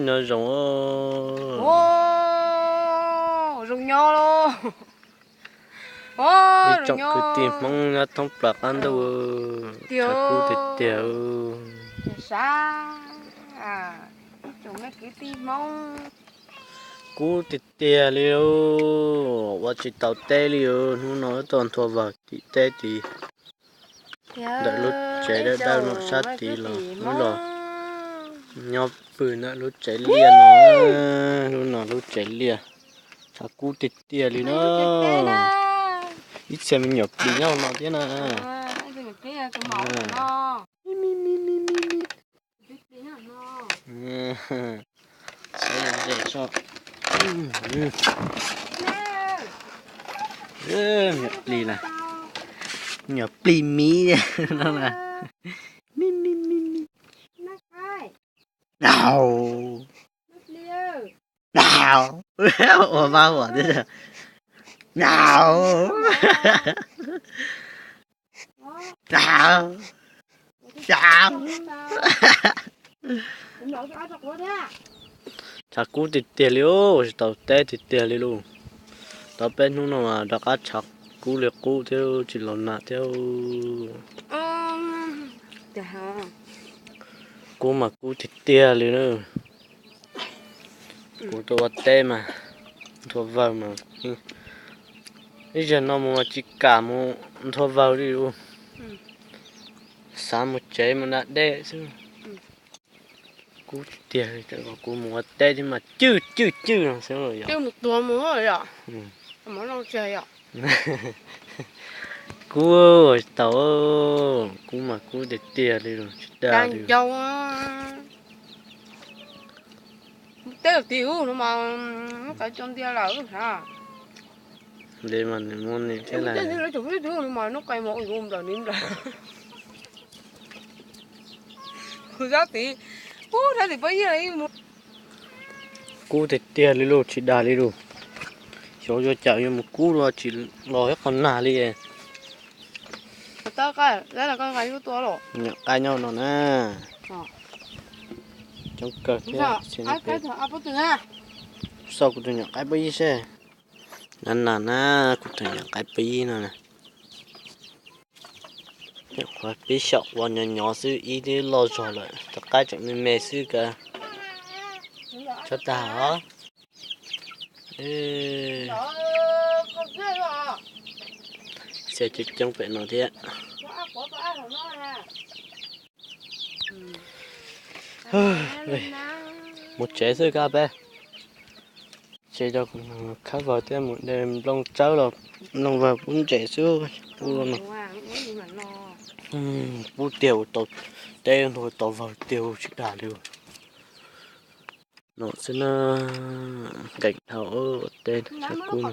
Nyob zoo, zoo nyob los. Ib tsoom kwv tij Hmoob nyob thoob plaws qab ntuj, tshav kub tiag tiag. Kub tiag tiag li, ua tsis tau teb li, hnub no wb tuaj nthua vawg tim teb tid. Ntawm lub tsev dawb dawb no sab tid los wb los nyob pw ntawm lub tsev liaj no, lub no lub tsev liaj, tshav kub tiag tiag li na. Ib txhia me nyuam plis nyob no thiab na. Nyuam plis na, nyuam plis miv no na. Ua mab huam thiab. Tshav kub tiag tiag li, ua tsis tau teb tiag tiag li lauj. Tau peb hnub no mas rov qab tshav kub li qub thiab tsis los nag thiab. Kub mas kub tiag tiag li na. Kuv tuaj ua teb mas nthua vawg mas, ib zaug no mus mas tsis kam mus nthua vawg li lauj. Xav mus tsev mus da dej xwb. Kub tiag tiag, kuv mus ua teb thiab mas cwj cwj cwj no xwb yog. Kub tsis tau, kub mas kub tiag tiag li, tsis dag li. Teb tim ub no mas nub qai tso ntia lawm. Li mas nws muaj nim thiab lawm. Kub tiag tiag li lauj, tsis dag li lauj. Xyov yuav cas yuav mus kub los tsis los ib qho nag li. Nyuam qaib nyob no na. Coob kawg thiab. Xauj kuv tus nyuam qaib pab yib seb. Na na na, kuv tus nyuam qaib pab yib no na. Nyuam qhuav pib xyaum ua nyov nyov xwb ib twb loj zog lawm, tus qaib tseem me me xwb kawg. Tsob tag os. Xyov coob coob pem no thiab. Mus tsev xwb kab peb. Tsev rau khab vawg thiab mus de nplooj tsawb los nplooj vawg pub ntses xwb pub no. Pub tiag tau teb nrog tau vawg tiag tsis dag li. No xwb na, nkees dhau teb tshav kub no.